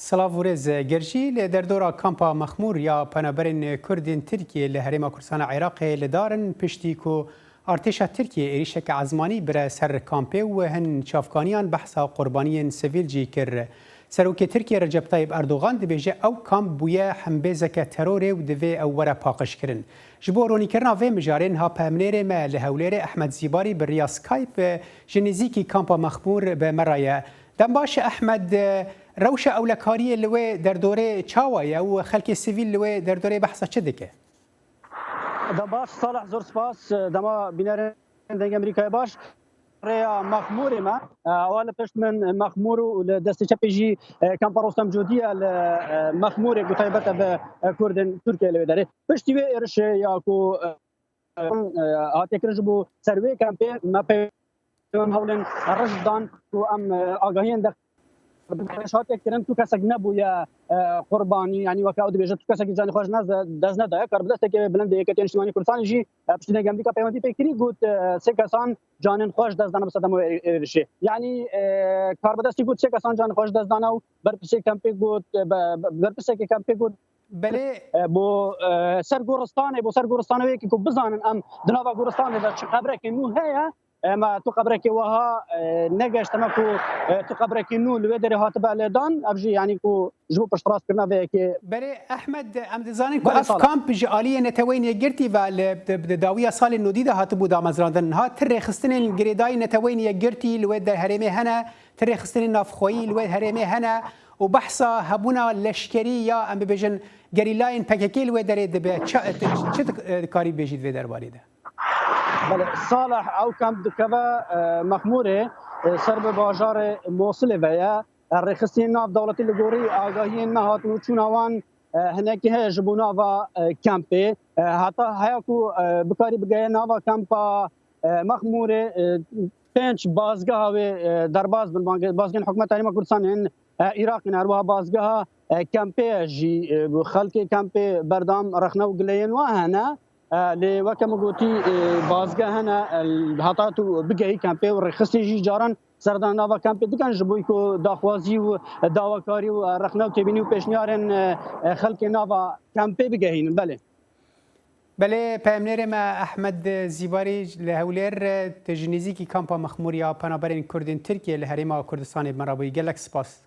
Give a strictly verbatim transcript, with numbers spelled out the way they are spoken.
Silav û rêz. Girjî li derdora kampa Mexmûr ya penaberên Kurdên Tirkiyê li Herêma Kurdistana Iraqê li dar in, piştî ku artêşa Tirkiyê êrîşeke ezmanî bire ser kampê û hin çavkaniyan behsa qurbaniyên sivîl jî kir. Serokê Tirkiyê Recep Tayyip Erdogan dibêje ew kamp bûye hembêzeke terorê û divê ew were paqijkirin. Ji bo ronîkirina vê mijarê niha peyamnêrê me li Hewlêrê Ehmed Zîbarî bi riya Skype ji nêzîkî kampa Mexmûr bi me re ye. Dem baş Ehmed, rewşa ewlekariyê li wê derdorê çawa ye û xelkê sivîl li wê derdorê behsa çi dike? Dem baş Salih, zor spas. Dema bînerên Dengê Amerîkayê baş. Rêya Mexmûrê me. Ewa li pişt min Mexmûr û li destê çepê jî, e, kampa Rostem Codî ye li, e, Mexmûrê ku taybet e bi, e, Kurdên Tirkiyê li wê derê. Piştî wê êrişê ya ku, e, e, hatiye kirin ji bo ser wê kampê me pê em hewlên riş dan ku em, e, agahiyên de riş hatiye kirin, tu kesek nebûye, e, qurbanî, yanî weke ew dibêje tu kesekî canê xwe ji nas de, dest nedaye. Karbidestekê bilind ê Yeketiya Niştimanî Kurdistanê jî, e, piştî dengê Amerîka peywendî pê kirî, got, e, sê kesan canên xwe ji dest dane bi sedema wê êrişê. Yanî, e, karbidestî got sê kesan canê xwe ji dest dane û berpirsê kampê got, e, be-, be-, berpirseke kampê got, Belê. e, bo, e, ser goristanê, bo ser goristanê wê yekê ku bizanin em di nava goristanê de çi qebrekê nû heye, Ema tu qebrekê wiha, e, negeştine ku, e, tu qebrekî nû li wê derê hatibe lêdan, ev jî yanî ku ji bo piştrastkirina vê yekê. Belê Ehmed, em dizanin ku Belê ev Salih. kamp ji aliyê Neteweyên Yekgirtî ve li, di, di dawiya salên nodî de hatibû damezrandin. Niha ti rêxistinên girêdayî Neteweyên Yekgirtî li wê der herêmê hene, ti rêxistinên navxweyî li wê herêmê hene û behsa hebûna leşkerî ya em bibêjin gerîlayên P K K li wê derê dibe. Ça-, ti, çi dikarî bêjî di vê derbarê de? Belê, Salih, ew kamp dikeve, e, Mexmûrê, e, ser bi bajarê Mosilê ve ye. E, rêxistinên nav dewletî li gorî agahiyên me hatin û çûna wan, e, hinekî heye ji bo nava, e, kampê. E, heta heya ku, e, bikarî bigeye nava kampa, e, Mexmûrê, e, pênc bazgeha wê, e, derbas bin, bazge-, bazgehên Hikûmeta Herêma Kurdistanê yên, e, Iraqê ne, her wiha bazgeha, e, kampê ye jî, e, xelkê kampê berdam rexne û gileyên wan hene. E, lê weke min gotî, e, bazgeh hene, e, heta tu bigehî kampê û rêxistê jî caran serdana nava kampê dikin, ji bo ku daxwazî û dawakarî û, e, rexne û têbînî û pêşniyarên, e, e, xelkê nava kampê bigehînin. Belê. Belê, peyamnêrê me Ehmed Zîbarî li Hewlêr, tu ji nêzîkî kampa Mexmûr ya penaberên Kurdên Tirkiyê li Herêma Kurdistanê bi me re bûyî. Gelek spas.